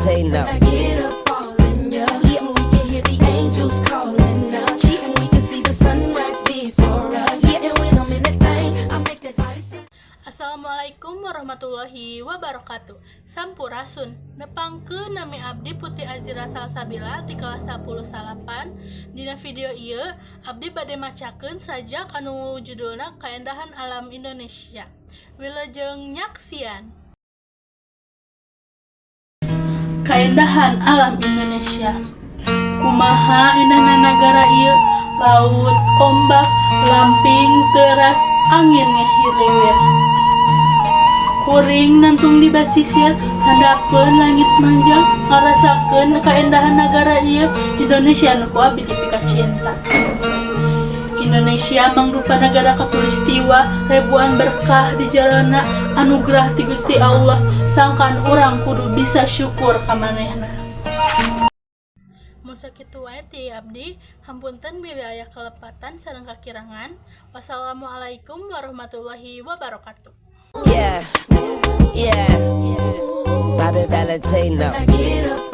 Valentino. I get up all in ya. We can hear the angels calling us. And we can see the sunrise before us. And when I'm in that thing, I make that body sing. Assalamualaikum warahmatullahi wabarakatuh. Sampurasun. Nepangkeun, nami abdi Putri Azira Salsabila ti kelas 10 salapan. Dina video ieu abdi bade macakeun sajak anu judulna Kaendahan Alam Indonesia. Wilujeng nyaksian. Kaendahan Alam Indonesia. Kumaha indahna nagara ieu? Laut, ombak, lamping teras, angin ngahiliwir. Kuring nangtung di basisir, handapeun langit manjang, ngarasakeun kaendahan nagara ieu, Indonesia nu ku abdi dipikacinta. Indonesia mangrupa nagara katulistiwa, ribuan berkah di jerona, anugerah ti Gusti Allah, sangkan urang kudu bisa syukur ka manehna. Mun sakitu wae ti abdi, hapunten bilih aya kalepatan sareng kakirangan. Wassalamualaikum warahmatullahi wabarakatuh. Yeah. Bobby Valentino. I get up